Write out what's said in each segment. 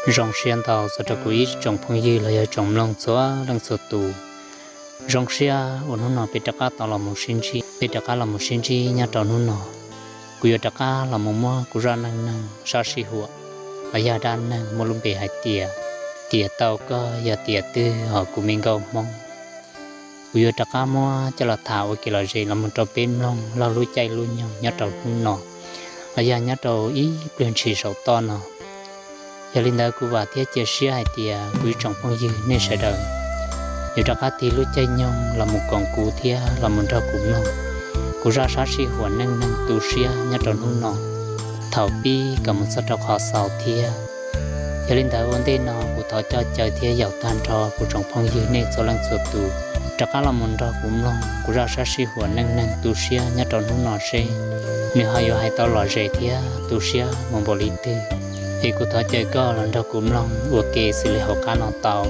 Zoo siab ntau txog rau kuv ib tsoom phooj ywg los yog tsoom mloog txhua leej txhua tus. Zoo siab uas hnub no peb rov qab tau los mus sib ntsib, peb rov qab los mus sib ntsib nyob rau hnub no. Kuv yuav rov qab los mus muab kuv zaj neej neeg sab sij huam los yog dab neeg muaj lub npe hais tias, tiam tau koj yog tiam twg hos kuv me nkauj Hmoob. Kuv yuav rov qab muab coj los tham ua kev lom zem los mus rau peb mloog laug lub caij lub nyoog nyob rau hnub no los yog nyob rau ib pliag ntshis saum toj no. Yog li ntawd kuv vam thiab cia siab hais tias kuv ib tsoom phooj ywg nej sawv daws yuav rov qab tig lub caij nyoog los mus koom kuv thiab los mus nrog kuv mloog kuv zaj sab sij huam neej neeg tu siab nyob rau hnub no, thaum pib kom mus txog rau qhov xaus thiab. Yog li ntawd ua ntej no kuv thov coj caw thiab yaum tag nrho kuv tsoom phooj ywg nej txhua leej txhua tus rov qab los mus nrog kuv mloog kuv zaj sab sij huam neej neeg tu siab nyob rau hnub no seb nws ho yuav hais tau lom zem thiab tu siab mus npaum li twg. Es kuv thov caw koj los nrog kuv mloog ua ke xws li hauv qab no tau.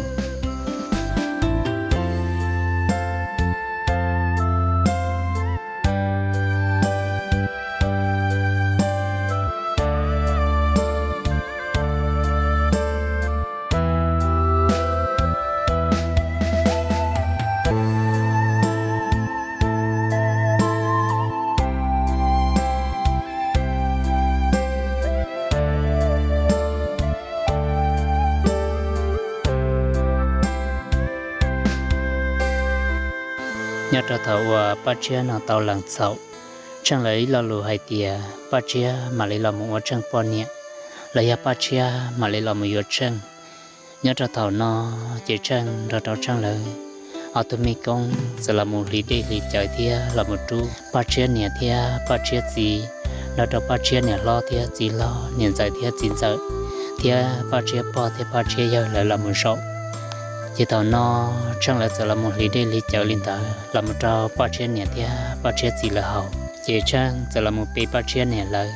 Nyob rau thaum uas Paj Tshiab no tau lees txhaum Tsheej lawv ib lo lus hais tias Paj Tshiab mam li los mus ua Tsheej poj niam, los yog Paj Tshiab mam li los mus yuav Tsheej. Nyob rau thaum no ces Tsheej nrog rau Tsheej lawv ob tug mej koob txawm los mus hliv dej hliv cawv thiab los mus rub Paj Tshiab niam thiab Paj Tshiab txiv, nrog rau Paj Tshiab niam hlob thiab txiv hlob, niam ntxawm thiab txiv ntxawm, thiab Paj Tshiab pog thiab Paj Tshiab yawg lawv los mus zaum. Ces thaum no Tsheej lawv txawm los mus hliv dej hliv cawv li ntawd los mus rau Paj Tshiab niam thiab Paj Tshiab txiv lawv haus, ces Tsheej txawm los mus pe Paj Tshiab niam lawv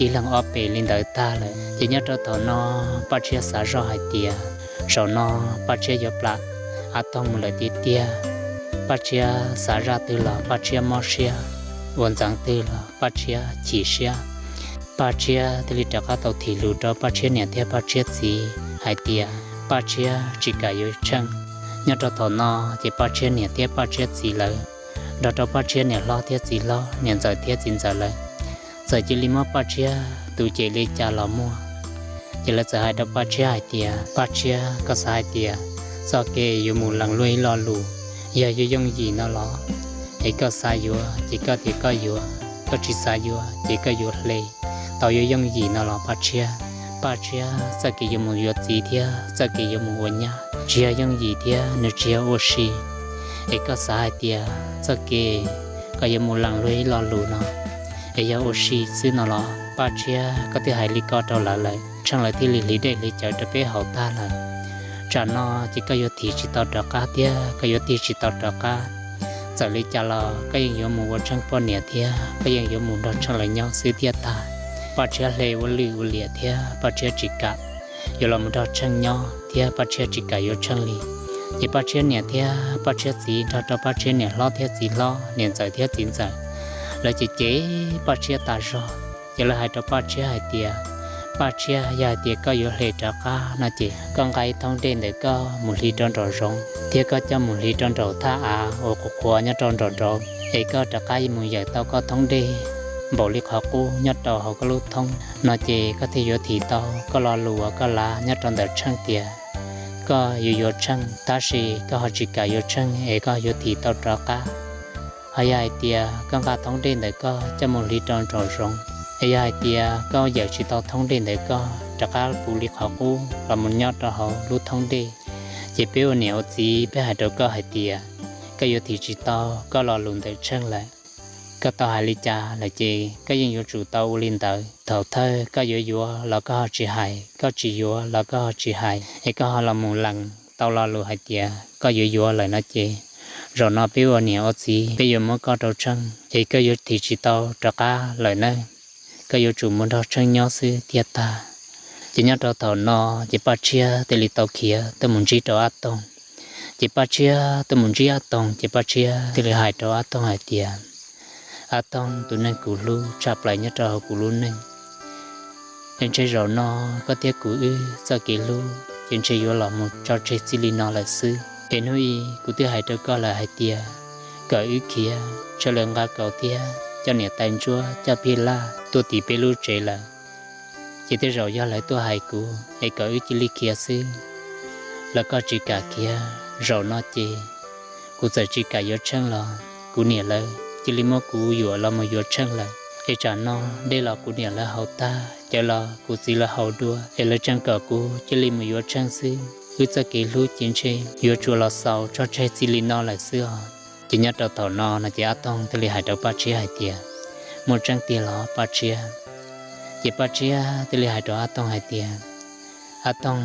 ib leeg ob pes li ntawd tag lawm. Ces nyob rau thaum no Paj Tshiab xav zoj hais tias zaum no Paj Tshiab yuav plam Ab Toog mus lawm tiag tiag. Paj Tshiab xav zaj twg los Paj Tshiab mob siab, ua ntxeev twg los Paj Tshiab chim siab. Paj Tshiab thiaj li rov qab tau thim lus rau Paj Tshiab niam thiab Paj Tshiab txiv hais tias Paj Tshiab tsis kam yuav Tsheej. Nyob rau thaum no ces Paj Tshiab niam thiab Paj Tshiab txiv lawv nrog rau Paj Tshiab niam hlob thiab txiv hlob, niam ntxawm thiab txiv ntxawm lawv txawm cia li muab Paj Tshiab tus cem li cas los muaj. Ces lawv txawm hais rau Paj Tshiab hais tias, Paj Tshiab, koj xav hais tias txoj kev yuav mus lees luag ib lo lus, yog yuav yooj yim no los? Es koj xav yuav ces koj tias koj yuav, koj tsis xav yuav ces koj yuav hle, tau yuav yooj yim no los Paj Tshiab? Paj Tshiab, txoj kev yuav mus yuav txiv thiab txoj kev yuav mus ua nyab tsis yog yooj yim thiab nws tsis yog ua si. Es koj xav hais tias txoj kev koj yuav mus lees luag ib lo lus no es yog ua si xwb no los? Paj Tshiab, koj twb hais li ko rau lawv lawm, Tsheej lawv thiaj li hliv dej hliv cawv rau peb haus tag lawm. Tsam no ces koj yuav thim tsis tau rov qab thiab koj yuav tig tsis tau rov qab. Txawm li cas los koj yeej yuav mus ua Tsheej poj niam thiab koj yeej yuav mus nrog Tsheej lawv nyob xwb thiab tag. Paj Tshiab hle ua lwj ua liam thiab Paj Tshiab tsis kam yuav los mus nrog Tsheej nyob thiab Paj Tshiab tsis kam yuav Tsheej li. Ces Paj Tshiab niam thiab Paj Tshiab txiv nrog rau Paj Tshiab niam hlob thiab txiv hlob, niam ntxawm thiab txiv ntxawm, lawv cem cem Paj Tshiab tas zog. Ces lawv hais rau Paj Tshiab hais tias, Paj Tshiab, yog hais tias koj yuav hle rov qab no ces koj nqa ib thoob dej ntawm koj mus hliv rau nraum zoov thiab koj coj mus hliv rau nraum thaj av uas qhuav qhuav nyob rau nraum nraud, es koj rov qab mus yawm tau koj thoob dej npaum li qhov qub nyob rau hauv koj lub thoob no ces koj thiaj yuav thim tau koj lo lus uas koj lav nyob rau ntawm Tsheej tias koj yuav yuav Tsheej tab sis koj ho tsis kam yuav Tsheej es koj yuav thim tau rov qab. Ho yog hais tias koj nqa thoob dej ntawm koj coj mus hliv rau nraum zoov, es yog hais tias koj yawm tsis tau thoob dej ntawm koj rov qab puv li qhov qub los mus nyob rau hauv lub thoob dej, ces peb ua niam ua txiv peb hais rau koj hais tias koj yuav thim tsis tau koj lo lus ntawm Tsheej lawm. Koj tau hais li cas lawm ces koj yeej yuav tsum tau ua li ntawd. Thaum thawj koj yuav yuav los koj ho tsis hais, koj tsis yuav los koj ho tsis hais, es koj ho los mus lees tau lo lus hais tias koj yuav yuav lawm no ces zaum no peb ua niam ua txiv peb yuav muab koj rau Tsheej es koj yuav thim tsis tau rov qab lawm nawb. Koj yuav tsum mus nrog Tsheej nyob xwb thiaj tag. Ces nyob rau thaum no ces Paj Tshiab thiaj li tau khiav tuaj mus ntsib rau Ab Toog. Ces Paj Tshiab tuaj mus ntsib Ab Toog ces Paj Tshiab thiaj li hais rau Ab Toog hais tias, Ab Toog, tus neeg kuv hlub tshaj plaws nyob rau hauv kuv lub neej, Es ntshe zaum no koj thiab kuv wb txoj kev hlub ces ntshe yuav los mus tso tseg txij li no lawm xwb. Es hnub i kuv twb hais rau koj lawm hais tias kom wb khiav sawv daws nqa kaus thiab coj niam tais ntsuab coj phij laj tuaj tim peb lub tsev lawm. Ces tej zaum yog lawv tuaj hais kuv es kom wb cia li khiav xwb, los koj tsis kam khiav. Zaum no ces kuv txawm tsis kam yuav Tsheej los kuv niam lawv cia li muab kuv yuam los mus yuav Tsheej lawm. Es tsam no dej los kuv niam lawv haus tag, cawv los kuv txiv lawv haus dua, es lawv tseem kom kuv cia li mus yuav Tsheej xwb. Wb txoj kev hlub ces ntshe yuav tsum los xaus tso tseg txij li no lawm xwb os. Ces nyob rau thaum no no ces Ab Toog thiaj li hais rau Paj Tshiab hais tias, Muaj tseeb tiag los Paj Tshiab? Ces Paj Tshiab thiaj li hais rau Ab Toog hais tias, Ab Toog,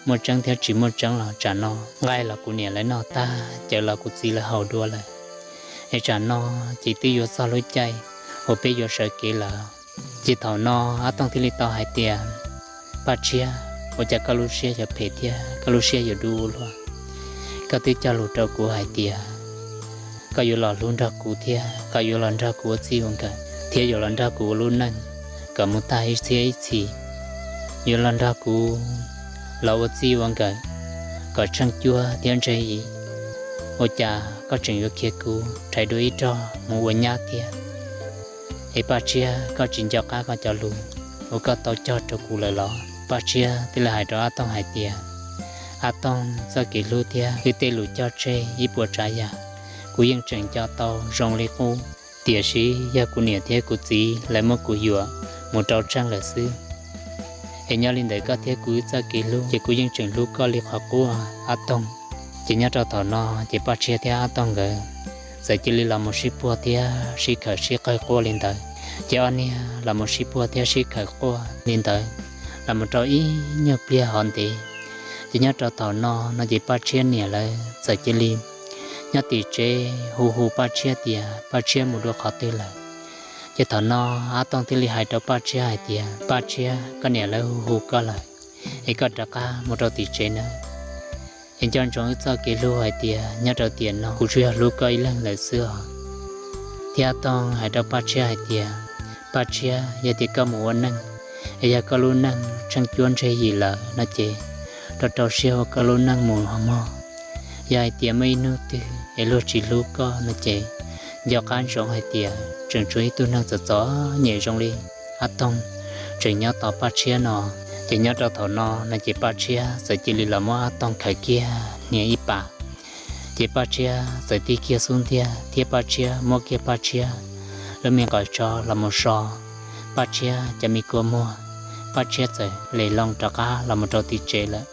muaj tseeb thiab tsis muaj tseeb los tsam no nqaij los kuv niam lawv noj tag, cawv los kuv txiv lawv haus dua lawm, es tsam no ces twb yuav txog lub caij uas peb yuav sawv kev lawm. Ces thaum no Ab Toog thiaj li tau hais tias, Paj Tshiab, ua cas koj lub siab yuav phem thiab koj lub siab yuav dub ua luaj? Koj twb cog lus rau kuv hais tias koj yuav los hlub nrog kuv thiab koj yuav los nrog kuv ua txij ua nkawm thiab yuav los nrog kuv ua lub neej kom mus tag ib txhiab ib txhis, yuav los nrog kuv los ua txij ua nkawm kom tsheej cuab thiab ntseg yim. Ua cas koj tseem yuav khiav kuv rhais dua ib rog mus ua nyab thiab? Es Paj Tshiab, koj tsis nco qab koj cov lus uas koj tau cog rau kuv lawm los? Paj Tshiab thiaj li hais rau Ab Toog hais tias, Ab Toog, txoj kev hlub thiab wb tej lus cog tseg ib puas tsav yam, kuv yeej tseem nco tau zoo li qub. Tiam sis yog kuv niam thiab kuv txiv lawv muab kuv yuam mus rau Tsheej lawm xwb. Es nyob li ntawd koj thiab kuv wb txoj kev hlub ces kuv yeej tseem hlub koj li qhov qub, Ab Toog. Ces nyob rau thaum no ces Paj Tshiab thiab Ab Toog nkawd txawm cia li los mus sib puag thiab sib khawm sib qawg quaj li ntawd. Ces ob niag los mus sib puag thiab sib khawm quaj li ntawd los mus rau ib nyuag pliag hov ntev. Ces nyob rau thaum no no ces Paj Tshiab niam lawv txawm cia li nyob tim tsev hu hu Paj Tshiab tias Paj Tshiab mus dua qhov twg lawm. Ces thaum no Ab Toog thiaj li hais rau Paj Tshiab hais tias, Paj Tshiab, koj niam lawv hu hu koj lawm, es koj rov qab mus rau tim tsev nawb. Es nco ntsoov wb txoj kev hlub hais tias nyob rau tiam no kuv tsuas yog hlub koj ib leeg lawm xwb os. Thiab Ab Toog hais rau Paj Tshiab hais tias, Paj Tshiab, yog tias koj mus ua neej, es yog koj lub neej tsheej cuab ntseg yim lawm no ces rau rau siab ua koj lub neej mus hos mog. Yog hais tias muaj ib hnub twg es luag tsis hlub koj no ces nco qab ntsoov hais tias tseem tshuav ib tug neeg txom txom nyem zoo li Ab Toog tseem nyob tos Paj Tshiab no. Ces nyob rau thaum no no ces Paj Tshiab txawm cia li los muab Ab Toog khawm kiag hnia ib pas. Ces Paj Tshiab txawm tig kiag xub ntiag thiab Paj Tshiab muab kiag Paj Tshiab lub me nqaws tso los mus so Paj Tshiab cov me kua muag. Paj Tshiab txawm lem loo rov qab los mus rau tim tsev lawm.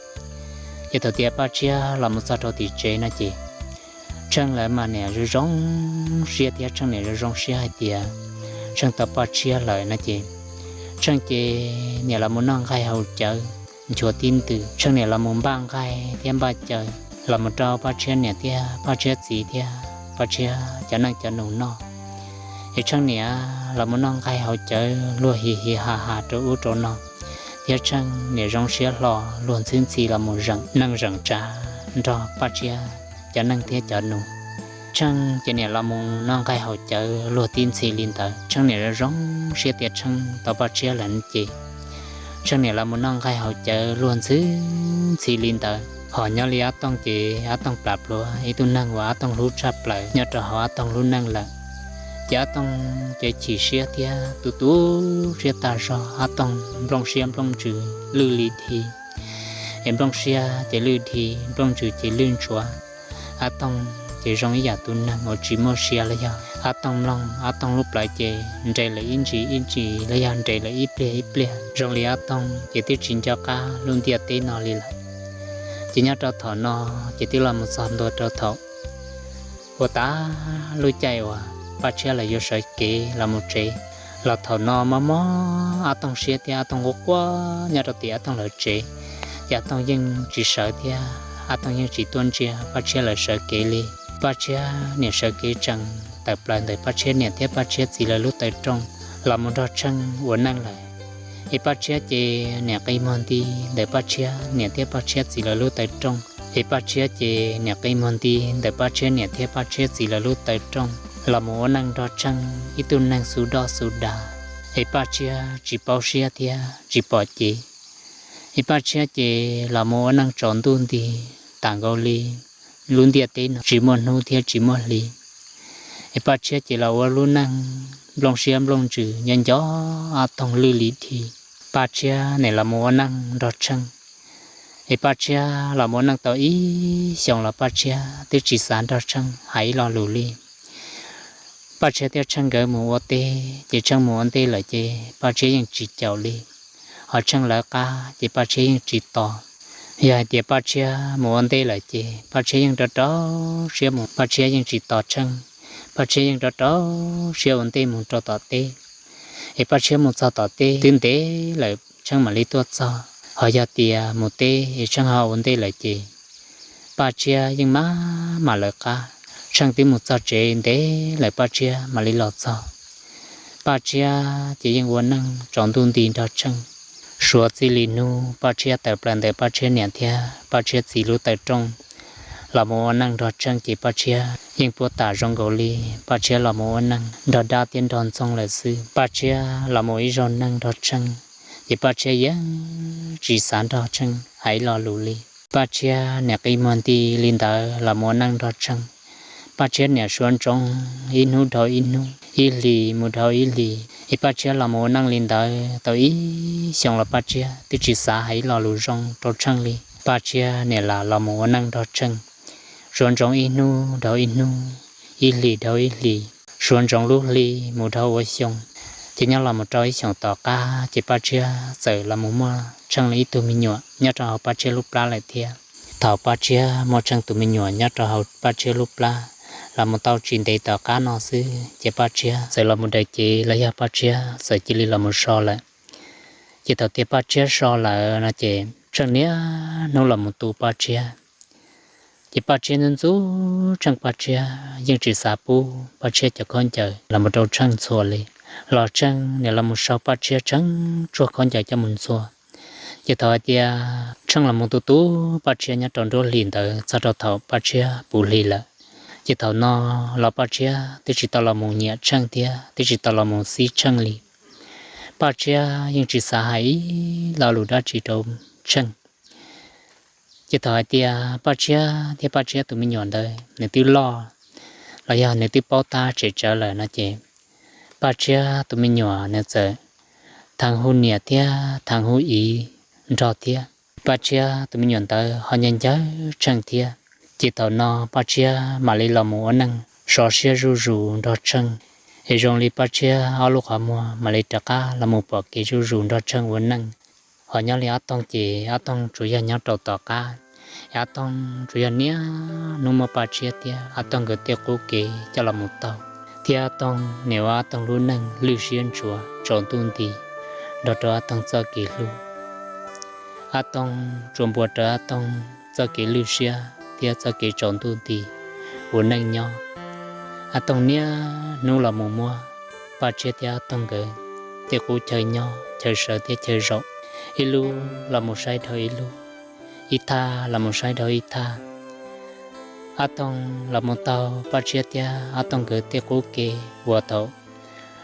Ces thaum tias Paj Tshiab los mus txog rau tim tsev no ces Tsheej lawv mas niam zoo zoo siab thiab Tsheej niam zoo zoo siab hais tias Tsheej tau Paj Tshiab lawm no ces Tsheej ces niam los mus noj nqaij haus cawv nchuav tib ntws. Tsheej niam los mus npaj nqaij thiab npaj cawv los mus rau Paj Tshiab niam thiab Paj Tshiab txiv thiab Paj Tshiab cov neej cov nus noj. Es Tsheej niam los mus noj nqaij haus cawv luag hi hi ha ha rau ub rau no, thiab Tsheej niam zoo siab hlo luag ntxhwb ntxhi los mus zeem neej zeem tsav nrog Paj Tshiab cov neej thiab cov nus. Tsheej ces niam los mus noj nqaij haus cawv luag tib ntxhi li ntawd, Tsheej niam zoo zoo siab tias Tsheej tau Paj Tshiab lawm ces Tsheej niam los mus noj nqaij haus cawv luag ntxhwb ntxhi li ntawd. Hos nyob li Ab Tooj ces Ab Tooj plam plhuav ib tug neeg uas Ab Tooj hlub tshaj plaws nyob rau hauv Ab Tooj lub neej lawm. Ces Ab Tooj ces chim siab thiab tu tu siab tag zog, Ab Tooj nplooj siab nplooj ntsws lwj li dhi, es nplooj siab ces lwj dhi, nplooj ntsws ces lwj ntsuav. Ab Tooj ces zoo ib yam tus neeg uas tsis muaj sia los yog Ab Tooj mloog, Ab Tooj lub plawv ces nres lawm ib ntsis ib ntsis los yog nres lawm ib pliag ib pliag, zoo li Ab Tooj ces twb tsis nco qab lub ntiaj teb no li lawm. Ces nyob rau thaum no ces twb los mus txog ntua rau thaum uas tas lub caij uas Paj Tshiab lawv yuav sawv kev los mus tsev. Los thaum no mob mob Ab Tooj siab thiab Ab Tooj quaj quaj nyob rau tim Ab Tooj lawv tsev, ces Ab Tooj yeej tsis sawv thiab Ab Tooj yeej tsis tuaj ntsia Paj Tshiab lawv sawv kev li. Paj Tshiab niam sawv kev tseem tawm plaws ntawm Paj Tshiab niam thiab Paj Tshiab txiv lawv lub taw rooj los mus nrog Tsheej ua neej lawm. Es Paj Tshiab ces niam qi muag nti ntawm Paj Tshiab niam thiab Paj Tshiab txiv lawv lub taw rooj. Es Paj Tshiab ces niam qi muag nti ntawm Paj Tshiab niam thiab Paj Tshiab txiv lawv lub taw rooj los mus ua neej nrog Tsheej ib tug neeg xu doj xu dag. Es Paj Tshiab tsis paub siab thiab tsis pom cev, es Paj Tshiab ces los mus ua neej tsaus ntuj nti tas nkaus li lub ntiaj teb no tsis muaj hnub thiab tsis muaj hli. Es Paj Tshiab ces los ua lub neej nplooj siab nplooj ntsws nyob nco Ab Toog lwj li dhi. Paj Tshiab nim los mus ua neej nrog Tsheej, es Paj Tshiab los mus ua neej tau ib xyoos los Paj Tshiab twb tsis xav nrog Tsheej hais ib lo lus li. Paj Tshiab thiab Tsheej nkawd mus ua teb ces Tsheej mus ua ntej lawm ces Paj Tshiab yeej tsis caum li, ho Tsheej lawv qab ces Paj Tshiab yeej tsis tos. Yog hais tias Paj Tshiab mus ua ntej lawm ces Paj Tshiab yeej rov rau siab mus, Paj Tshiab yeej tsis tos Tsheej, Paj Tshiab yeej rov rau siab ua ntej mus rau tom teb. Es Paj Tshiab mus txog tom teb twb ntev lawm Tsheej mam li tuaj txog, ho yog tias mus teb es Tsheej ho ua ntej lawm ces Paj Tshiab yeej maj mam lawv qab. Tsheej twb mus txog tsev ntev lawm Paj Tshiab mam li los txog. Paj Tshiab ces yeej ua neej tsaus ntuj nti nrog Tsheej. Suav txij li hnub Paj Tshiab tawm plaws ntawm Paj Tshiab niam thiab Paj Tshiab txiv lub taw rooj los mus ua neej nrog Tsheej ces Paj Tshiab yeej puab tas zoo nkaus li Paj Tshiab los mus ua neej nrog dab thiab nrog ntxoog lawm xwb. Paj Tshiab los mus ib zaug neej nrog Tsheej ces Paj Tshiab yeej tsis xav nrog Tsheej hais ib lo lus li. Paj Tshiab nim qi muag nti li ntawd los mus ua neej nrog Tsheej. Paj Tshiab nim suav ntsoov ib hnub dhau ib hnub, ib hlis mus dhau ib hlis, es Paj Tshiab los mus ua neej li ntawd tau ib xyoos los Paj Tshiab twb tsis xav hais ib lo lus zoo rau Tsheej li. Paj Tshiab nim lam los mus ua neej nrog Tsheej, suav ntsoov ib hnub dhau ib hnub, ib hlis dhau ib hlis, suav ntsoov lub hli mus dhau ua xyoo. Ces nyob los mus rau ib xyoos tom qab ces Paj Tshiab txawm los mus muaj Tsheej li ib tug me nyuam nyob rau hauv Paj Tshiab lub plab lawm thiab. Thaum Paj Tshiab muaj Tsheej tus me nyuam nyob rau hauv Paj Tshiab lub plab los mus tau tsis ntev tom qab no xwb ces Paj Tshiab txawm los mus daws cev los yog Paj Tshiab txawm cia li los mus so lawm. Ces thaum tias Paj Tshiab so lawm no ces Tsheej niaj hnub los mus tu Paj Tshiab. Ces Paj Tshiab ntxub ntxub Tsheej, Paj Tshiab yeej tsis xav pub Paj Tshiab cov khaub ncaws los mus rau Tsheej ntxhua li. Los Tsheej nim los mus sau Paj Tshiab tseeb tsuag khaub ncaws coj mus ntxhua. Ces thaum hais tias Tsheej los mus tu tu Paj Tshiab nyob rau nruab hlis ntawd txog rau thaum Paj Tshiab puv hli lawm, ces thaum no los Paj Tshiab twb tsis tau los mus nyiam Tsheej thiab twb tsis tau los mus xib Tsheej li. Paj Tshiab yeej tsis xav hais ib lo lus dab tsi rau Tsheej. Ces thaum hais tias Paj Tshiab thiab Paj Tshiab tus me nyuam ntawd nws twb loj los yog nws twb paub tab tsev tsawv lawm no ces Paj Tshiab tus me nyuam nws txawm theev hu niam thiab theev hu txiv nrog thiab. Paj Tshiab tus me nyuam ntawd ho nyiam nyiam Tsheej thiab. Ces thaum no Paj Tshiab mam li los mus ua neej sov siab zuj zus nrog Tsheej, es zoo li Paj Tshiab ob lub qhov muag mam li rov qab los mus pom kev zuj zus nrog Tsheej ua neej. Ho nyob li Ab Toog ces Ab Toog tsuas yog nyob rau tom qab, Ab Toog tsuas yog niaj hnub muab Paj Tshiab thiab Ab Toog nkawd tej qub kev coj los mus taug, thiab Ab Toog nim ua Ab Toog lub neej lwj siab ntsuav tsaus ntuj nti nrog rau Ab Toog txoj kev hlub. Ab Toog tsuas npuab rawv Ab Toog txoj kev lwj siab thiab txoj kev tsaus ntuj nti ua neej nyob. Ab Toog niaj hnub los mus muab Paj Tshiab thiab Ab Toog nkawd tej qub chaw nyob, chaw sawv thiab chaw zaum, ib lub los mus saib dhau ib lub, ib thaj los mus saib dhau ib thaj. Ab Toog los mus taug Paj Tshiab thiab Ab Toog nkawd tej qub kev uas thaum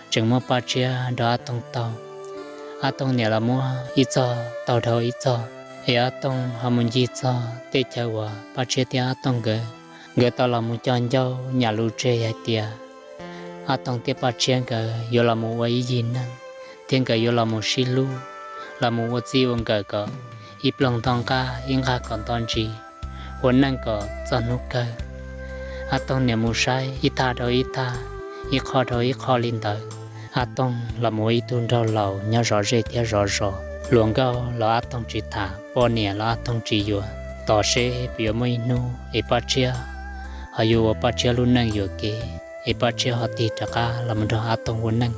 tseem muaj Paj Tshiab nrog Ab Toog taug. Ab Toog nim los muab ib txoj taug dhau ib txoj, es Ab Toog ho mus ncig txog tej chaw uas Paj Tshiab thiab Ab Toog nkawd, nkawd tau los mus cog ncauj nyam lus tseg hais tias Ab Toog thiab Paj Tshiab nkawd yuav los mus ua ib yig neej, thiab nkawd yuav los mus sib hlub, los mus ua txij ua nkawm kom ib ploog nto nqaj ib nqaj kom nto ntsis, ua neej kom txog hnub kawg. Ab Toog nim mus saib ib thaj dhau ib thaj, ib qho dhau ib qho li ntawd. Ab Toog los mus ua ib tug nraug laus nyob zov zej thiab zov zos, hluas nkauj los Ab Toog tsis tham, poj niam los Ab Toog tsis yuav, tos seb puas yuav muaj ib hnub es Paj Tshiab ho yuav ua Paj Tshiab lub neej yuam kev, es Paj Tshiab ho tig rov qab los mus nrog Ab Toog ua neej.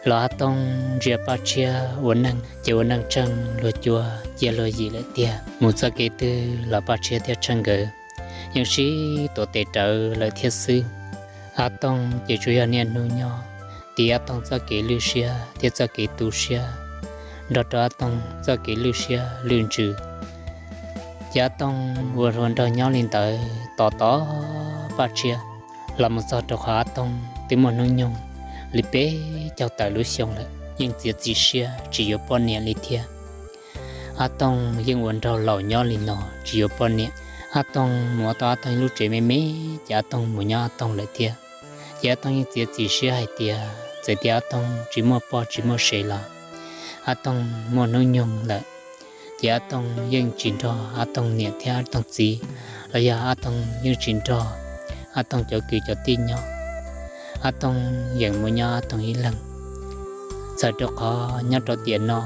Los Ab Toog ntsia Paj Tshiab ua neej ces ua neej tsheej luag cuab cia luag yim lawm tiag. Mus txoj kev twg los Paj Tshiab thiab Tsheej nkawd yeej sib tuav tes rawv lawm thiab xwb. Ab Toog ces tsuas yog niaj hnub nyob tiv Ab Toog txoj kev lwj siab thiab txoj kev tu siab nrog rau Ab Toog txoj kev lwj siab lwj ntsws. Ces Ab Toog ua hluas nraug nyob li ntawd tos tos Paj Tshiab los mus txog rau qhov Ab Toog twb muaj hnub nyoog li peb caug tawm lub xyoo lawm yeej txiav txim siab tsis yuav poj niam li thiab. Ab Tooj yeej ua nraug laus nyob li no tsis yuav poj niam. Ab Tooj mus ua tau Ab Tooj ib lub tsev me me, ces Ab Tooj mus nyob Ab Tooj lawm thiab. Ces Ab Tooj yeej txiav txim siab hais tias txawm tias Ab Tooj tsis muaj poj tsis muaj sev los Ab Tooj muaj hnub nyoog lawm, ces Ab Tooj yeej tsis nrog Ab Tooj niam thiab Ab Tooj txiv, los yog Ab Tooj yeej tsis nrog Ab Tooj cov kwv cov tij nyob. Ab Tooj yeem mus nyob Ab Tooj ib leeg. Txawm rau qhov nyob rau tiam no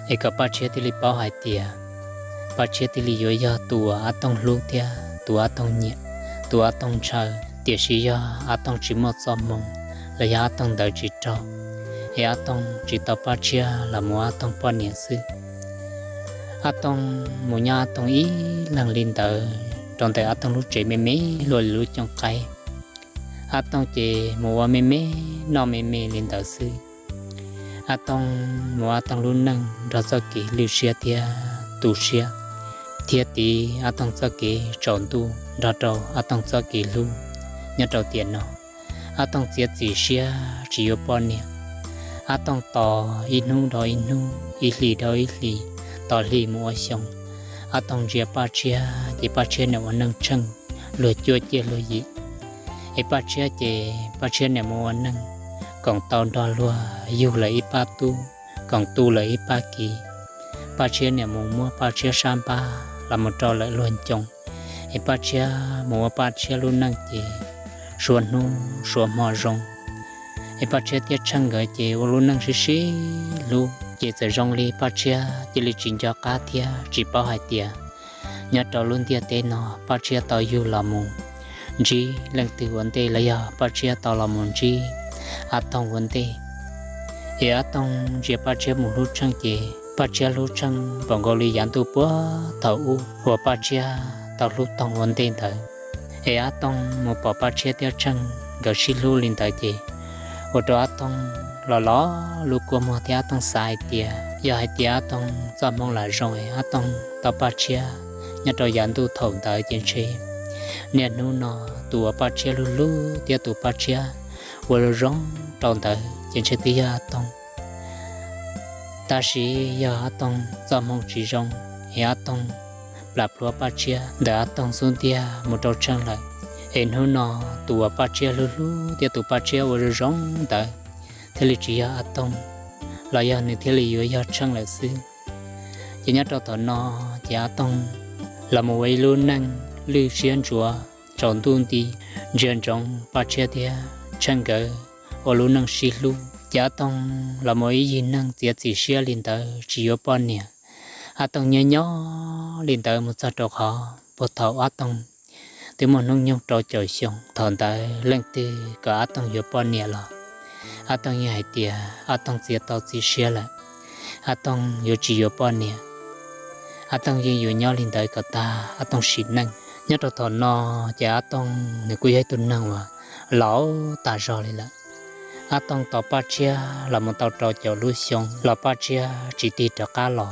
es kom Paj Tshiab thiaj li paub hais tias Paj Tshiab thiaj li yuav yog tus uas Ab Tooj hlub thiab tus Ab Tooj nyiam, tus Ab Tooj ntshaw. Tiam sis yog Ab Tooj tsis muaj txoj hmoo, los yog Ab Tooj ntawd tsis raug, es Ab Tooj tsis tau Paj Tshiab los mus ua Ab Tooj poj niam xwb. Ab Tooj mus nyob Ab Tooj ib leeg li ntawd rau ntawm Ab Tooj lub tsev me me luaj li lub cooj qaib. Ab Tooj ces mus ua me me noj me me li ntawd xwb. Ab Tooj mus ua Ab Tooj lub neej nrog txoj kev lwj siab thiab tu siab, thiab tiv Ab Tooj txoj kev tsaus ntuj nrog rau Ab Tooj txoj kev hlub. Nyob rau tiam no, Ab Tooj txiav txim siab tsis yuav poj niam. Ab Tooj tos ib hnub dhau ib hnub, ib hlis dhau ib hlis, tos hli mus ua xyoo. Ab Tooj ntsia Paj Tshiab ces Paj Tshiab niam ua neej tsheej luag cuab ciaj luag yim. Es Paj Tshiab ces Paj Tshiab niam mus ua neej koom tau nrog luag yug lawm ib pab tub, koom tu lawm ib pab kiv. Paj Tshiab niam mus muab Paj Tshiab sab npab los mus rau lawm luag ncoo, es Paj Tshiab mus ua Paj Tshiab lub neej ces suav hnub suav hmo zoo. Es Paj Tshiab thiab Tsheej nkawd ces ua lub neej sib sib hlub, ces txawm zoo li Paj Tshiab cia li tsis nco qab thiab tsis paub hais tias nyob rau lub ntiaj teb no Paj Tshiab tau yug los mus ntsib leej twg ua ntej los yog Paj Tshiab tau los mus ntsib Ab Tooj ua ntej. Es Ab Tooj ntsia Paj Tshiab mus hlub Tsheej ces Paj Tshiab hlub Tsheej npaum nkaus li yav ntuj puag thaum ub uas Paj Tshiab tau hlub Tooj ua ntej ntawd. Es Ab Tooj mus pom Paj Tshiab thiab Tsheej nkawd sib hlub li ntawd ces ua rau Ab Tooj los los lub kua muag thiab Ab Tooj xav hais tias yog hais tias Ab Tooj txoj hmoo lam zoo es Ab Tooj tau Paj Tshiab nyob rau yav ntuj thaum ntawd ces ntshe niaj hnub no tus uas Paj Tshiab hlub hlub thiab tus Paj Tshiab ua zoo zoo rau ntawd ces ntshe twb yog Ab Tooj. Tab sis yog Ab Tooj txoj hmoo tsis zoo, es Ab Tooj plam plhuav Paj Tshiab ntawm Ab Tooj xub ntiag mus rau Tsheej lawm, es hnub no tus uas Paj Tshiab hlub hlub thiab tus Paj Tshiab ua zoo zoo ntawd thiaj li tsis yog Ab Tooj, los yog nws thiaj li yuav yog Tsheej lawm xwb. Ces nyob rau thaum no ces Ab Tooj los mus ua ib lub neej lwj siab ntsuav tsaus ntuj nti, ntsia ntsoov Paj Tshiab thiab Tsheej nkawd ua lub neej sib hlub. Ces Ab Tooj los mus ib yig neeg txiav txim siab li ntawd tsis yuav poj niam. Ab Tooj nyob nyob li ntawd mus txog rau qhov puag thaum Ab Tooj twb muaj hnub nyoog rau caum xyoo. Thaum ntawd leej twg kom Ab Tooj yuav poj niam los Ab Tooj yeej hais tias Ab Tooj txiav tau txim siab lawm, Ab Tooj yuav tsis yuav poj niam. Ab Tooj yeej yuav nyob li ntawd kom tag Ab Tooj sim neej. Nyob rau thaum no ces Ab Tooj nws kuj yog ib tug neeg uas laus tas zog li lawm. Ab Tooj tos Paj Tshiab los mus tau rau caum lub xyoo los Paj Tshiab tsis tig rov qab los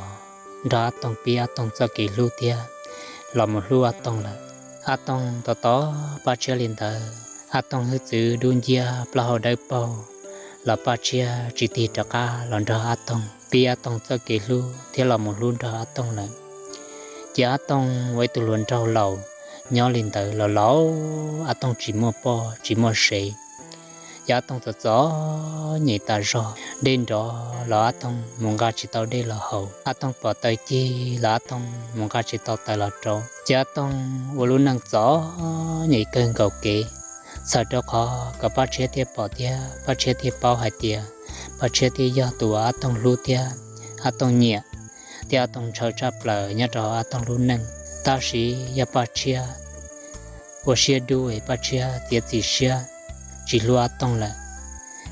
nrog Ab Tooj pib Ab Tooj txoj kev hlub thiab los mus hlub Ab Tooj lawm. Ab Tooj tos tos Paj Tshiab li ntawd, Ab Tooj hwj txwv dub nciab plaub hau dawb paug los Paj Tshiab tsis tig rov qab los nrog Ab Tooj pib Ab Tooj txoj kev hlub thiab los mus hlub nrog Ab Tooj lawm. Ces Ab Tooj ua ib tug hluas nraug laus nyob li ntawd los laus, Ab Tooj tsis muaj poj tsis muaj sev. Ces Ab Tooj txom txom nyem tas zog, dej nrov los Ab Tooj mus nqa tsis tau dej los haus, Ab Tooj pom taws cig los Ab Tooj mus nqa tsis tau taws los rau. Ces Ab Tooj ua lub neej txom nyem kawg nkaus kev, txhawm rau qhov kom Paj Tshiab thiaj pom thiab Paj Tshiab thiaj paub hais tias Paj Tshiab thiaj yog tus uas Ab Tooj hlub thiab Ab Tooj nyiam, thiab Ab Tooj ntshaw tshaj plaws nyob rau Ab Tooj lub neej. Tab sis yog Paj Tshiab ua siab dub es Paj Tshiab txiav txim siab tsis hlub Ab Tooj lawm,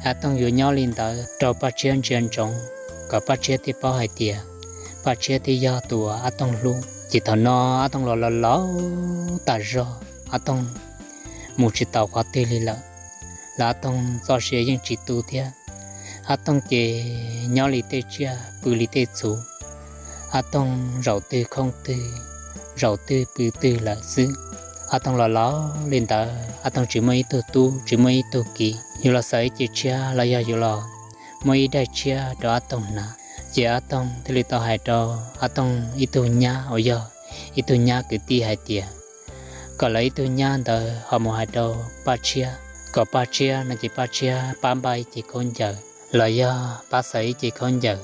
Ab Tooj yuav nyob li ntawd rau Paj Tshiab ntsia ntsoov, kom Paj Tshiab thiaj paub hais tias Paj Tshiab thiaj yog tus uas Ab Tooj hlub. Ces thaum no Ab Tooj los laus laus tas zog, Ab Tooj mus tsis tau qhov twg li lawm, los Ab Tooj txoj sia yeej tsis tu thiab. Ab Tooj ces nyob li tej tsiaj pw li tej txhu, Ab Tooj zaum twg khoob twg, zaum twg pw twg lawm xwb. Ab Tooj los laus li ntawd, Ab Tooj tsis muaj ib tug tub tsis muaj ib tug kiv, yus los xaws ib ce tshiab los yog yus los muab ib daim tshiab rau Ab Toog hnav. Ces Ab Toog thiaj li tau hais rau Ab Toog ib tug nyab uas yog ib tug nyab kwv tij hais tias kom lawv ib tug nyab ntawd ho mus hais rau Paj Tshiab, kom Paj Tshiab no ces Paj Tshiab pab npaj ib ce khaub ncaws los yog pab xaws ib ce khaub ncaws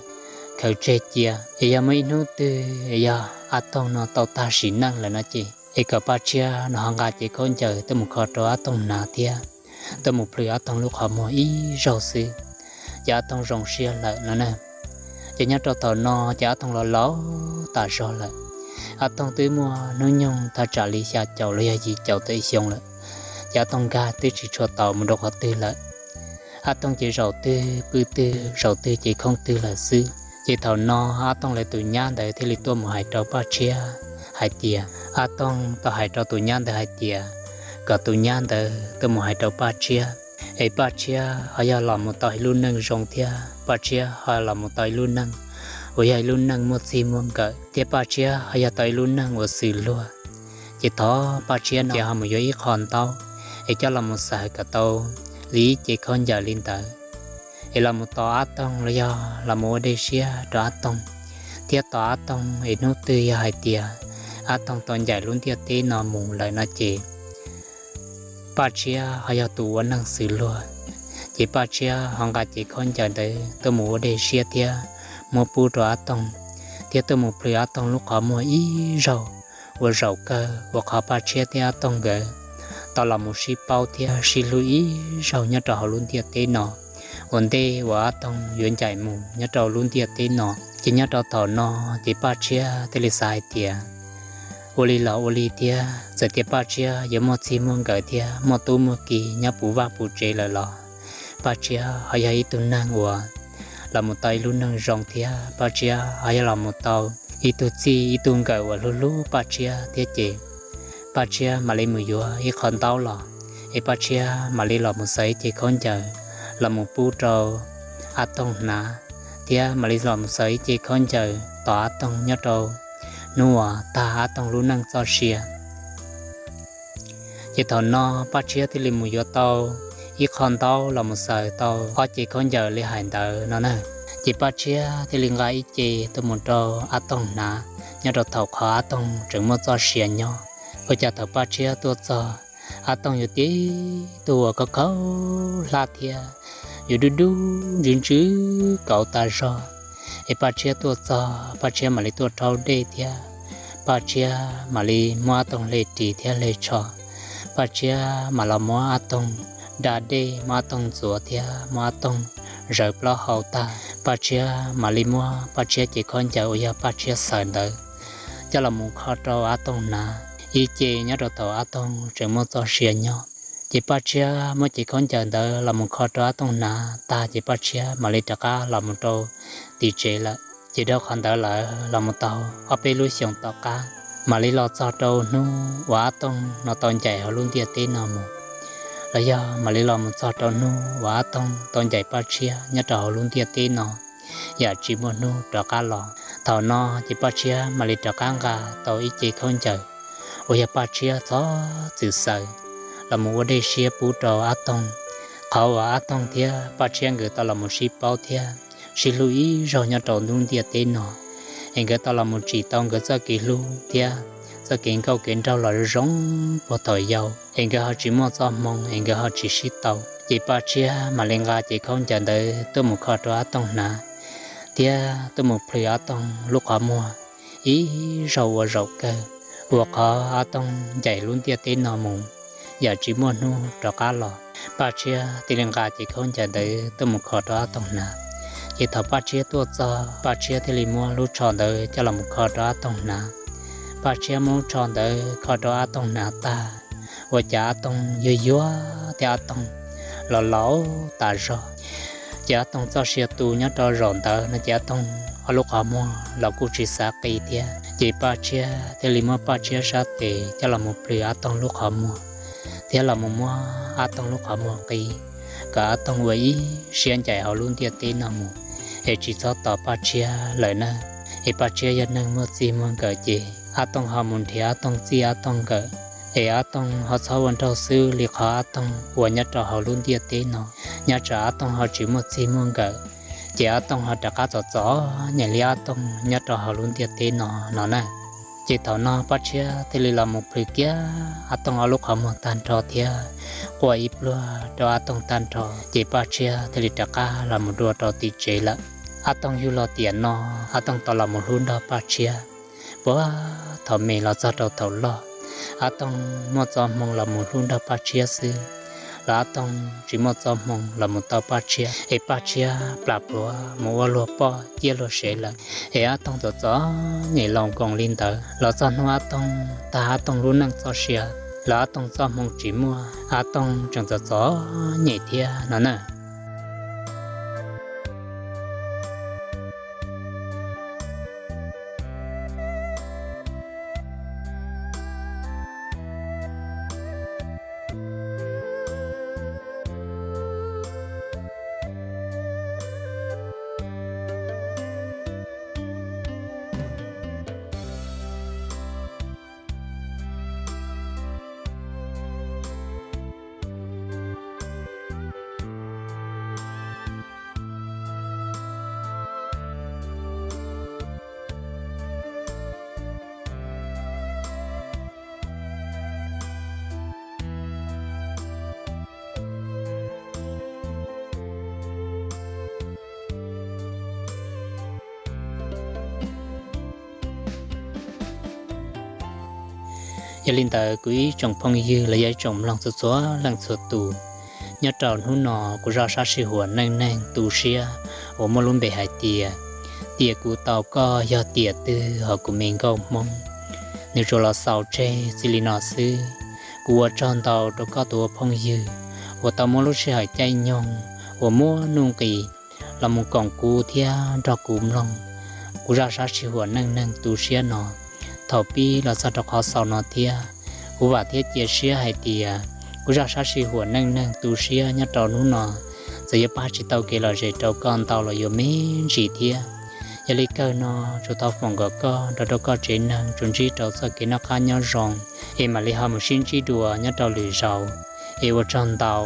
khaws tseg cia, es yog muaj ib hnub twg yog Ab Toog no tau tag sim neej lawm no ces es kom Paj Tshiab no ho nqa ce khaub ncaws tuaj mus kho rau Ab Toog hnav thiab tuaj mus plhws Ab Toog lub qhov muag ib zaug xwb, ces Ab Toog zoo siab lawm no na. Ces nyob rau thaum no ces Ab Toog los laus tas zog lawm. Ab Toog twb muaj hnub nyoog thaj tsam li xya caum los yog yim caum tawm xyoo lawm, ces Ab Toog nkag twb tsis tshua tau mus rau qhov twg lawm. Ab Toog ces zaum twg pw twg, zaum twg ces khooj twg lawm xwb. Ces thaum no Ab Toog lawv tus nyab ntawd thiaj li tuaj mus hais rau Paj Tshiab hais tias, Ab Toog tau hais rau tus nyab ntawd hais tias kom tus nyab ntawd tuaj mus hais rau Paj Tshiab, es Paj Tshiab ho yog los mus tau ib lub neej zoo thiab Paj Tshiab ho los mus tau ib lub neej uas yog ib lub neej muaj txij muaj nkawm thiab Paj Tshiab ho yog tau ib lub neej uas xws luag. Ces thov Paj Tshiab no ho mus yuav ib qho ntaub es coj los mus xaws kom tau li ib ce khaub ncaws li ntawd, es los mus tos Ab Toog los yog los mus ua dej siab rau Ab Toog, thiab tos Ab Toog es hnub twg yog hais tias Ab Toog tau ncaim lub ntiaj teb no mus lawm no ces Paj Tshiab ho yog tus ua neej xws luag. Ces Paj Tshiab ho nqa ce khaub ncaws ntawd tuaj mus ua dej siab thiab muab pub rau Ab Toog, thiab tuaj mus plhws Ab Toog lub qhov muag ib zaug ua zaum kawg uas qhov Paj Tshiab thiab Ab Toog nkawd tau los mus sib paub thiab sib hlub ib zaug nyob rau hauv lub ntiaj teb no. Ua ntej uas Ab Toog yuav ncaim mus nyob rau lub ntiaj teb no, ces nyob rau thaum no ces Paj Tshiab thiaj li xav hais tias ua li los ua li thiab, txawm tias Paj Tshiab yuav muaj txij muaj nkawm thiab muaj tub muaj ki nyob puv vaj puv tsev lawm los Paj Tshiab ho yog ib tug neeg uas los mus tau ib lub neej zoo thiab Paj Tshiab ho yog los mus tau ib tug txij ib tug nkawm uas hlub hlub Paj Tshiab thiab ces Paj Tshiab mam li mus yuav ib qho ntaub los, es Paj Tshiab mam li los mus xaws ib ce khaub ncaws los mus pub rau Ab Toog hnav, thiab mam li los mus xaws ib ce khaub ncaws tos Ab Toog nyob rau hnub uas tag Ab Toog lub neej txoj sia. Ces thaum no Paj Tshiab thiaj li mus yuav tau ib qho ntaub los mus xaws tau ob ce khaub ncaws li hais ntawd no na. Ces Paj Tshiab thiaj li nqa ib ce tuaj mus rau Ab Toog hnav nyob rau thaum qhov Ab Toog tseem muaj txoj sia nyob. Ua cas thaum Paj Tshiab tuaj txog, Ab Toog yuav tib tug uas khaub khaub hlab thiab yuav dub dub ntsws ntsws kauv tas zog. Es Paj Tshiab tuaj txog, Paj Tshiab mam li tuaj rhaub dej thiab Paj Tshiab mam li muab Ab Toog hle ris thiab hle tsho. Paj Tshiab mam los muab Ab Toog da dej, muab Ab Toog ntxuav thiab muab Ab Toog zawv plaub hau tag, Paj Tshiab mam li muab Paj Tshiab cev khaub ncaws uas yog Paj Tshiab xaws ntawd coj los mus kho rau Ab Toog hnav. Ib ce nyob rau thaum Ab Toog tseem muaj txoj sia nyob. Ces Paj Tshiab muab cev khaub ncaws ntawd los mus kho rau Ab Toog hnav tag ces Paj Tshiab mam li rov qab los mus rau tim tsev lawm. Ces dhau qhov ntawd lawm los mus tau ob peb lub xyoos tom qab, mam li los txog rau hnub uas Ab Toog no tau ncaim hauv lub ntiaj teb no mus, los yog mam li los mus txog rau hnub uas Ab Toog tau ncaim Paj Tshiab nyob rau hauv lub ntiaj teb no yam tsis muaj hnub rov qab los. Thaum no ces Paj Tshiab mam li rov qab nqa tau ib ce khaub ncaws uas yog Paj Tshiab txhob txwm xaws los mus ua dej siab pub rau Ab Toog. Qhov uas Ab Toog thiab Paj Tshiab nkawd tau los mus sib paub thiab sib hlub ib zaug nyob rau lub ntiaj teb no, es nkawd tau los mus tsim tau nkawd txoj kev hlub thiab txoj kev nkauj kev nraug los zoo puag thaum yau, es nkawd ho tsis muaj txoj hmoo es nkawd ho tsis sib tau. Ces Paj Tshiab mam li nqa cev khaub ncaws ntawd tuaj mus kho rau Ab Toog hnav, thiab tuaj mus plhws Ab Toog lub qhov muag ib zaug ua zaum kawg, uas qhov Ab Toog ncaim lub ntiaj teb no mus yam tsis muaj hnub rov qab los. Paj Tshiab thiaj li nqa cev khaub ncaws ntawd tuaj mus kho rau Ab Toog hnav. Ces thaum Paj Tshiab tuaj txog, Paj Tshiab thiaj li muab lub tsho ntawd coj los mus kho rau Ab Toog hnav. Paj Tshiab muab lub tsho ntawd kho rau Ab Toog hnav tag, ua cas Ab Toog yuag yuag thiab Ab Toog los laus tas zog. Ces Ab Toog txoj sia tu nyob rau zaum ntawd no ces Ab Toog ob lub qhov muag los kuj tsis xav qi thiab. Ces Paj Tshiab thiaj li muab Paj Tshiab sab tes coj los mus plhws Ab Toog lub qhov muag, thiab los mus muab Ab Toog lub qhov muag qi, kom Ab Toog ua ib siab ncaim hauv lub ntiaj teb no mus, es tsis txhob tos Paj Tshiab lawm na. Es Paj Tshiab yog neeg muaj txij muaj nkawm ces Ab Toog ho mus nrhiav Ab Toog txij Ab Toog nkawm Es Ab Tooj ho txhob ua nraug xwb li qhov Ab Tooj ua nyob rau hauv lub ntiaj teb no. Nyob tsam Ab Tooj ho tsis muaj txij muaj nkawm, ces Ab Tooj ho rov qab txom txom nyem li Ab Tooj nyob rau hauv lub ntiaj teb no no na. Ces thaum no Paj Tshiab thiaj li los mus plhws kiag Ab Tooj ob lub qhov muag tag nrho thiab quaj ib pluag rau Ab Tooj tag nrho. Ces Paj Tshiab thiaj li rov qab los mus dua rau tim tsev lawm. Ab Tooj yug los tiam no, Ab Tooj tau los mus hlub nrog Paj Tshiab. Puag thaum me los txog rau thaum loj, Ab Tooj muaj txoj hmoo los mus hlub nrog Paj Tshiab xwb, los Ab Tooj tsis muaj txoj hmoo los mus tau Paj Tshiab, es Paj Tshiab plam pluav mus ua luag poj ciaj luag sev lawm. Es Ab Tooj txom txom nyem laus nkoos li ntawd los txog hnub Ab Tooj tag Ab Tooj lub neej txoj sia, los Ab Tooj txoj hmoo tsis muaj, Ab Tooj tseem txom txom nyem thiab no na. Yog li ntawd kuv ib tsoom phooj ywg los yog ib tsoom mloog txhua txhua leej txhua tus, nyob rau hnub no kuv zaj sab sij huam neej neeg tu siab uas muaj lub npe hais tias, tiam kuv tau koj yog tiam twg hos kuv me nkauj Hmoob, nws tsuas los xaus tseg txij li no xwb. Kuv ua tsaug ntau rau koj tus ua phooj ywg uas tau muab lub sij hawm caij nyoog uas muaj nuj nqis los mus koom kuv thiab nrog kuv mloog kuv zaj sab sij huam neej neeg tu siab no thaum pib los txog rau qhov xaus no thiab. Kuv vam thiab cia siab hais tias kuv zaj sab sij huam neej neeg tu siab nyob rau hnub no, txawm yuav pab tsis tau kev lom zem rau koj ntau los yuav me ntsis thiab. Yog li kawg no, tsuas thov foom kom koj nrog rau koj tsev neeg tsuas ntsib rau txoj kev noj qab nyob zoo, es mam li ho mus sib ntsib dua nyob rau lwm zaus. Es ua tsaug ntau.